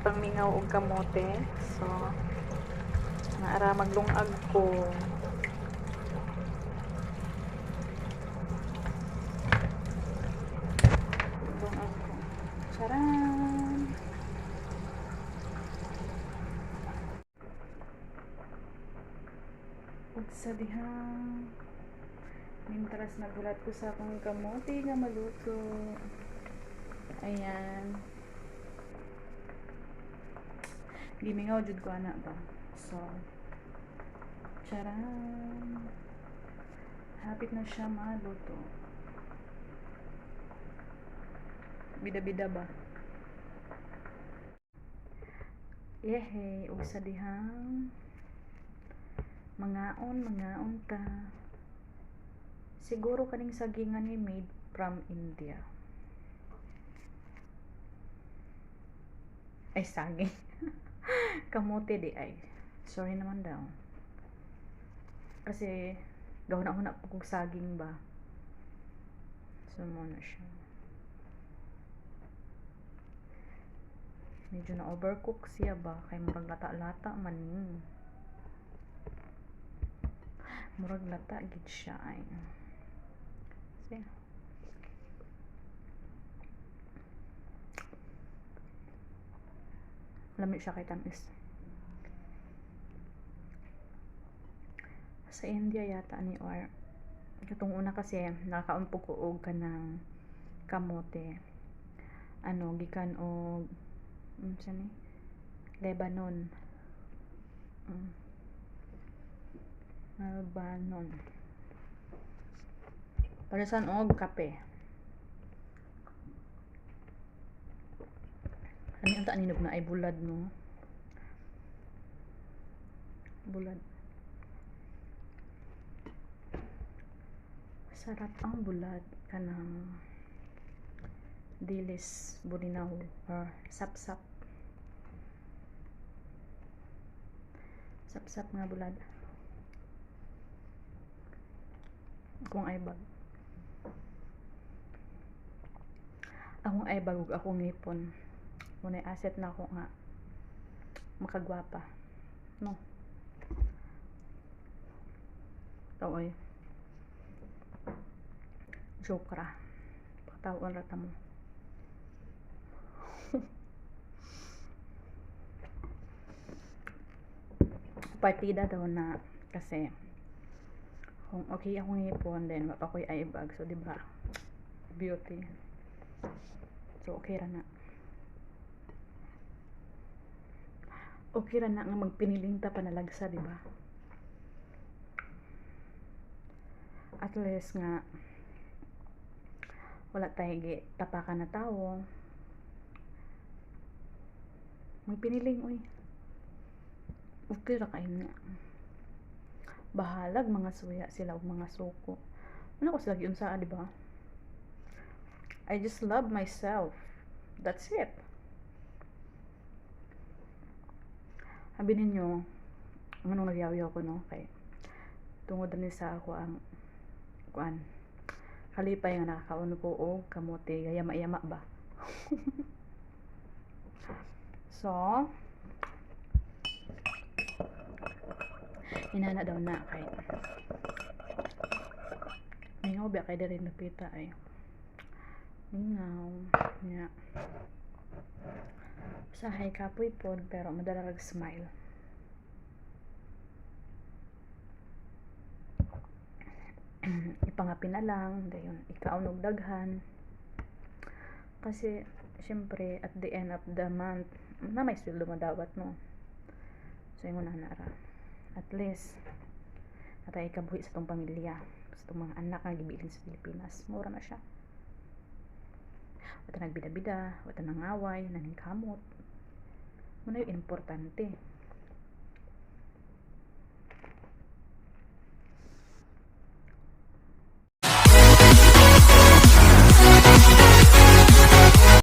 Pangmingaw og kamote. So, naara maglungag ko. Maglungag ko. Charan! Ug sa dihang mintras nagulat ko sa akong kamote nga maluto. Ayan. Gimingaw jud ko ana ba. So, charan! Hapit na siya maluto. Bida-bida ba? Yehey, ug sa dihang mangaon, mangaon ta. Siguro kaning sagingan ni made from India. Ay, saging. Kamote di ay. Sorry naman daw. Kasi gahuna-huna po kog saging ba. So, muna siya. Medyo na overcook siya ba? Kay murag lata-lata man ni. Murag lata gid siya ay. Sige. Lami siya kay tamis. Sa India yata ni or katong una kasi nakakaumpog ko og kanang kamote. Ano gikan og unsa ni? Lebanon. Lebanon. Paresan og kape. Ano ang taaninog na ay bulad no? Bulad. Sarap ang bulad kanang dilis bulinaw or sapsap. Sapsap nga bulad. Akong aybag. Akong aybag ug akong ngipon. Muna'y asset na ako nga makagwapa. No. Oy. Joke ra. Pakatawon ra ta mo. Partida daw na kasi kung okay akong ngipon then wa pa ko'y eye bag, so di ba beauty, so okay ra na, okay ra na nga magpiniling ta panalagsa, di ba? At least nga wala tayo tapakan na tawo, magpiniling oy, okay ra kayo nga. Bahalag mga suya sila og mga suko. Ano ko sila giunsaa, di ba? I just love myself. That's it. Sabi ninyo, anong nagyaw-yaw ko, no? Kay tungod ni sa ako ang kuan. Kalipay nga nakakaon ko og kamote, yama-yama ba. So, inana daw na kay mingaw ba kay diri napita ay mingaw nya usahay kapoy pod pero madala rag smile. Ipangapin na lang dayon ikaon og daghan kasi syempre at the end of the month na may sweldo madawat, no? So ingon na ra, at least natay kabuhi sa tong pamilya, sa tong mga anak nga gibilin sa Pilipinas. Mura na siya, wala nagbida-bida, wala nangaway, naningkamot. Muna yung importante.